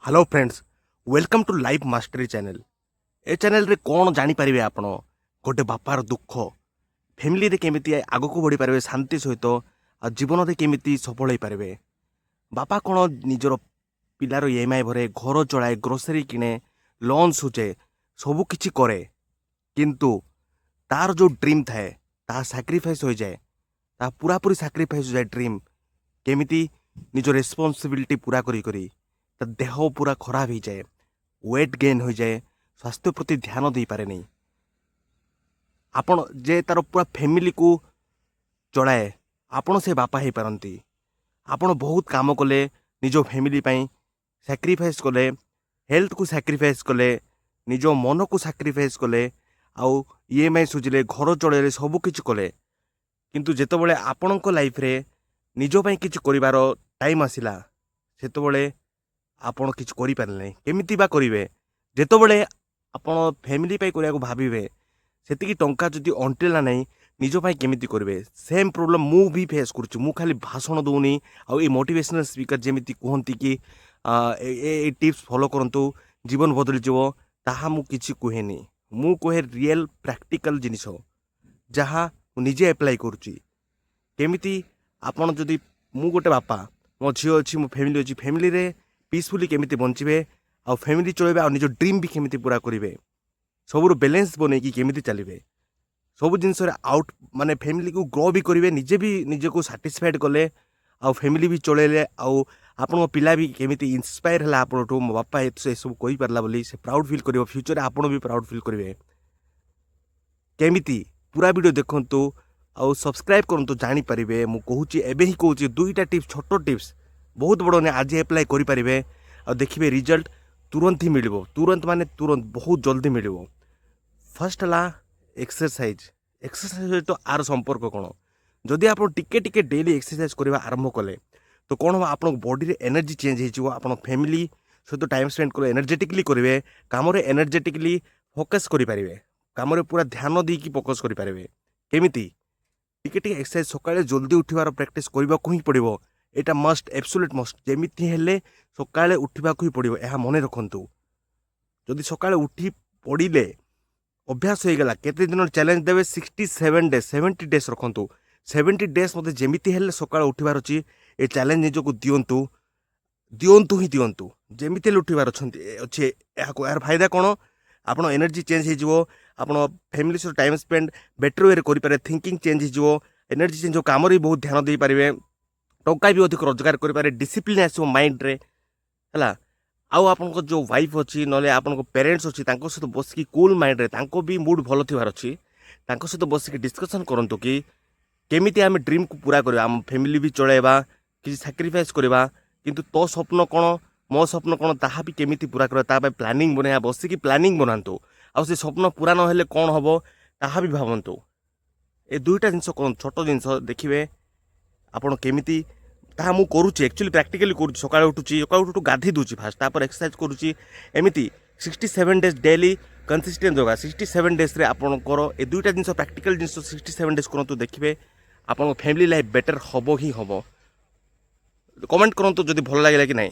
Hello friends, welcome to Life Mastery channel. ଏ ଚ୍ୟାନେଲ୍ରେ କ'ଣ ଜାଣିପାରିବେ ଆପଣ? ଗୋଟେ ବାପାର ଦୁଃଖ, ଫ୍ୟାମିଲିରେ କେମିତି ଆଗକୁ ବଢ଼ିପାରିବେ ଶାନ୍ତି ସହିତ ଆଉ ଜୀବନରେ କେମିତି ସଫଳ ହେଇପାରିବେ। ବାପା କ'ଣ ନିଜର ପିଲାର ଇଏମ୍ଆଇ ଭରେ, ଘର ଚଳାଏ, ଗ୍ରୋସରୀ କିଣେ, ଲୋନ୍ ସୁଝେ, ସବୁ କିଛି କରେ, କିନ୍ତୁ ତାର ଯେଉଁ ଡ୍ରିମ୍ ଥାଏ, ତାହା ସାକ୍ରିଫାଇସ୍ ହୋଇଯାଏ। ତାହା ପୁରାପୁରି ସାକ୍ରିଫାଇସ୍ ହୋଇଯାଏ ଡ୍ରିମ୍। କେମିତି? ନିଜ ରେସ୍ପନ୍ସିବିଲିଟି ପୁରା କରି କରି ତା ଦେହ ପୁରା ଖରାପ ହେଇଯାଏ, ୱେଟ୍ ଗେନ୍ ହୋଇଯାଏ, ସ୍ୱାସ୍ଥ୍ୟ ପ୍ରତି ଧ୍ୟାନ ଦେଇପାରେନି। ଆପଣ ଯେ ତାର ପୁରା ଫ୍ୟାମିଲିକୁ ଚଳାଏ, ଆପଣ ସେ ବାପା ହେଇପାରନ୍ତି। ଆପଣ ବହୁତ କାମ କଲେ, ନିଜ ଫ୍ୟାମିଲି ପାଇଁ ସାକ୍ରିଫାଇସ୍ କଲେ, ହେଲ୍ଥକୁ ସାକ୍ରିଫାଇସ୍ କଲେ, ନିଜ ମନକୁ ସାକ୍ରିଫାଇସ୍ କଲେ ଆଉ ଇଏମ୍ଆଇ ସୁଝିଲେ, ଘର ଚଳେଇଲେ, ସବୁ କିଛି କଲେ। କିନ୍ତୁ ଯେତେବେଳେ ଆପଣଙ୍କ ଲାଇଫରେ ନିଜ ପାଇଁ କିଛି କରିବାର ଟାଇମ୍ ଆସିଲା, ସେତେବେଳେ ଆପଣ କିଛି କରିପାରିଲେ ନାହିଁ। କେମିତି ବା କରିବେ? ଯେତେବେଳେ ଆପଣ ଫ୍ୟାମିଲି ପାଇଁ କରିବାକୁ ଭାବିବେ, ସେତିକି ଟଙ୍କା ଯଦି ଅଣ୍ଟିଲା ନାହିଁ, ନିଜ ପାଇଁ କେମିତି କରିବେ? ସେମ୍ ପ୍ରୋବ୍ଲେମ୍ ମୁଁ ବି ଫେସ୍ କରୁଛି। ମୁଁ ଖାଲି ଭାଷଣ ଦେଉନି ଆଉ ଏଇ ମୋଟିଭେସନାଲ୍ ସ୍ପିକର୍ ଯେମିତି କୁହନ୍ତି କି ଏ ଟିପ୍ସ ଫଲୋ କରନ୍ତୁ, ଜୀବନ ବଦଳିଯିବ, ତାହା ମୁଁ କିଛି କୁହେନି। ମୁଁ କୁହେ ରିଏଲ୍ ପ୍ରାକ୍ଟିକାଲ୍ ଜିନିଷ, ଯାହା ମୁଁ ନିଜେ ଆପ୍ଲାଏ କରୁଛି। କେମିତି ଆପଣ ଯଦି, ମୁଁ ଗୋଟେ ବାପା, ମୋ ଝିଅ ଅଛି, ମୋ ଫ୍ୟାମିଲି ଅଛି, ଫ୍ୟାମିଲିରେ ପିସଫୁଲି କେମିତି ବଞ୍ଚିବେ ଆଉ ଫ୍ୟାମିଲି ଚଳେଇବେ ଆଉ ନିଜ ଡ୍ରିମ୍ ବି କେମିତି ପୁରା କରିବେ, ସବୁରୁ ବାଲାନ୍ସ ବନେଇକି କେମିତି ଚାଲିବେ, ସବୁ ଜିନିଷରେ ଆଉଟ୍ ମାନେ ଫ୍ୟାମିଲିକୁ ଗ୍ରୋ ବି କରିବେ, ନିଜେ ବି ନିଜକୁ ସାଟିସ୍ଫାଏଡ଼୍ କଲେ ଆଉ ଫ୍ୟାମିଲି ବି ଚଳେଇଲେ ଆଉ ଆପଣଙ୍କ ପିଲା ବି କେମିତି ଇନ୍ସପାୟାର ହେଲା ଆପଣଠୁ, ମୋ ବାପା ଏସବୁ କରିପାରିଲା ବୋଲି ସେ ପ୍ରାଉଡ଼୍ ଫିଲ୍ କରିବ। ଫ୍ୟୁଚର୍ରେ ଆପଣ ବି ପ୍ରାଉଡ଼୍ ଫିଲ୍ କରିବେ। କେମିତି? ପୁରା ଭିଡ଼ିଓ ଦେଖନ୍ତୁ ଆଉ ସବସ୍କ୍ରାଇବ୍ କରନ୍ତୁ, ଜାଣିପାରିବେ। ମୁଁ କହୁଛି, ଏବେ ହିଁ କହୁଛି, ଦୁଇଟା ଟିପ୍ସ, ଛୋଟ ଟିପ୍ସ, ବହୁତ ବଡ଼ ନୁହେଁ। ଆଜି ଆପ୍ଲାଏ କରିପାରିବେ ଆଉ ଦେଖିବେ, ରିଜଲ୍ଟ ତୁରନ୍ତ ହିଁ ମିଳିବ। ତୁରନ୍ତ ମାନେ ତୁରନ୍ତ, ବହୁତ ଜଲ୍ଦି ମିଳିବ। ଫାର୍ଷ୍ଟ ହେଲା ଏକ୍ସରସାଇଜ୍। ଏକ୍ସରସାଇଜ୍ ସହିତ ଆର ସମ୍ପର୍କ କ'ଣ? ଯଦି ଆପଣ ଟିକେ ଟିକେ ଡେଲି ଏକ୍ସରସାଇଜ୍ କରିବା ଆରମ୍ଭ କଲେ ତ କ'ଣ ହେବ? ଆପଣଙ୍କ ବଡ଼ିରେ ଏନର୍ଜି ଚେଞ୍ଜ ହେଇଯିବ। ଆପଣ ଫ୍ୟାମିଲି ସହିତ ଟାଇମ୍ ସ୍ପେଣ୍ଡ କଲେ ଏନର୍ଜେଟିକଲି କରିବେ, କାମରେ ଏନର୍ଜେଟିକଲି ଫୋକସ୍ କରିପାରିବେ, କାମରେ ପୁରା ଧ୍ୟାନ ଦେଇକି ଫୋକସ୍ କରିପାରିବେ। କେମିତି? ଟିକେ ଟିକେ ଏକ୍ସରସାଇଜ୍। ସକାଳେ ଜଲ୍ଦି ଉଠିବାର ପ୍ରାକ୍ଟିସ୍ କରିବାକୁ ହିଁ ପଡ଼ିବ। ଏଇଟା ମଷ୍ଟ, ଆବସୋଲ୍ୟୁଟ୍ ମଷ୍ଟ। ଯେମିତି ହେଲେ ସକାଳେ ଉଠିବାକୁ ହିଁ ପଡ଼ିବ, ଏହା ମନେ ରଖନ୍ତୁ। ଯଦି ସକାଳେ ଉଠି ପଡ଼ିଲେ, ଅଭ୍ୟାସ ହେଇଗଲା, କେତେ ଦିନ ଚ୍ୟାଲେଞ୍ଜ ଦେବେ? 67 days, 70 days ରଖନ୍ତୁ। 70 ଡେଜ୍ ମୋତେ ଯେମିତି ହେଲେ ସକାଳେ ଉଠିବାର ଅଛି, ଏ ଚ୍ୟାଲେଞ୍ଜ ନିଜକୁ ଦିଅନ୍ତୁ, ଦିଅନ୍ତୁ ହିଁ ଦିଅନ୍ତୁ। ଯେମିତି ହେଲେ ଉଠିବାର ଅଛି ଏହାକୁ। ଏହାର ଫାଇଦା କ'ଣ? ଆପଣ ଏନର୍ଜି ଚେଞ୍ଜ ହେଇଯିବ, ଆପଣ ଫ୍ୟାମିଲି ସହିତ ଟାଇମ୍ ସ୍ପେଣ୍ଡ ବେଟର୍ ୱେରେ କରିପାରିବେ, ଥିଙ୍କିଂ ଚେଞ୍ଜ ହେଇଯିବ, ଏନର୍ଜି ଚେଞ୍ଜ ହେବ, କାମରେ ବି ବହୁତ ଧ୍ୟାନ ଦେଇପାରିବେ, ଟଙ୍କା ବି ଅଧିକ ରୋଜଗାର କରିପାରିବେ, ଡିସିପ୍ଲିନ୍ ଆସିବ ମାଇଣ୍ଡରେ, ହେଲା। ଆଉ ଆପଣଙ୍କ ଯେଉଁ ୱାଇଫ୍ ଅଛି, ନହେଲେ ଆପଣଙ୍କ ପ୍ୟାରେଣ୍ଟସ୍ ଅଛି, ତାଙ୍କ ସହିତ ବସିକି କୁଲ୍ ମାଇଣ୍ଡରେ, ତାଙ୍କ ବି ମୁଡ଼୍ ଭଲ ଥିବାର ଅଛି, ତାଙ୍କ ସହିତ ବସିକି ଡିସ୍କସନ୍ କରନ୍ତୁ କି କେମିତି ଆମେ ଡ୍ରିମ୍କୁ ପୁରା କରିବା, ଆମ ଫ୍ୟାମିଲି ବି ଚଳାଇବା, କିଛି ସାକ୍ରିଫାଇସ୍ କରିବା, କିନ୍ତୁ ତୋ ସ୍ୱପ୍ନ କ'ଣ, ମୋ ସ୍ୱପ୍ନ କ'ଣ, ତାହା ବି କେମିତି ପୁରା କରିବା, ତା ପାଇଁ ପ୍ଲାନିଂ ବନେଇବା। ବସିକି ପ୍ଲାନିଂ ବନାନ୍ତୁ ଆଉ ସେ ସ୍ୱପ୍ନ ପୁରା ନହେଲେ କ'ଣ ହେବ, ତାହା ବି ଭାବନ୍ତୁ। ଏ ଦୁଇଟା ଜିନିଷ କରନ୍ତୁ, ଛୋଟ ଜିନିଷ, ଦେଖିବେ ଆପଣ କେମିତି। ତାହା ମୁଁ କରୁଛି, ଆକ୍ଚୁଆଲି ପ୍ରାକ୍ଟିକାଲି କରୁଛି। ସକାଳେ ଉଠୁଛି, ସକାଳୁ ଉଠୁ ଗାଧୋଇ ଦେଉଛି ଫାଷ୍ଟ, ତାପରେ ଏକ୍ସରସାଇଜ୍ କରୁଛି। ଏମିତି 67 days daily consistent yoga. 67 ଡେଜ୍ରେ ଆପଣଙ୍କର ଏ ଦୁଇଟା ଜିନିଷ, ପ୍ରାକ୍ଟିକାଲ ଜିନିଷ, 67 ଡେଜ୍ କରନ୍ତୁ, ଦେଖିବେ ଆପଣଙ୍କ ଫ୍ୟାମିଲି ଲାଇଫ୍ ବେଟର୍ ହେବ ହିଁ ହେବ। କମେଣ୍ଟ କରନ୍ତୁ ଯଦି ଭଲ ଲାଗିଲା କି ନାହିଁ।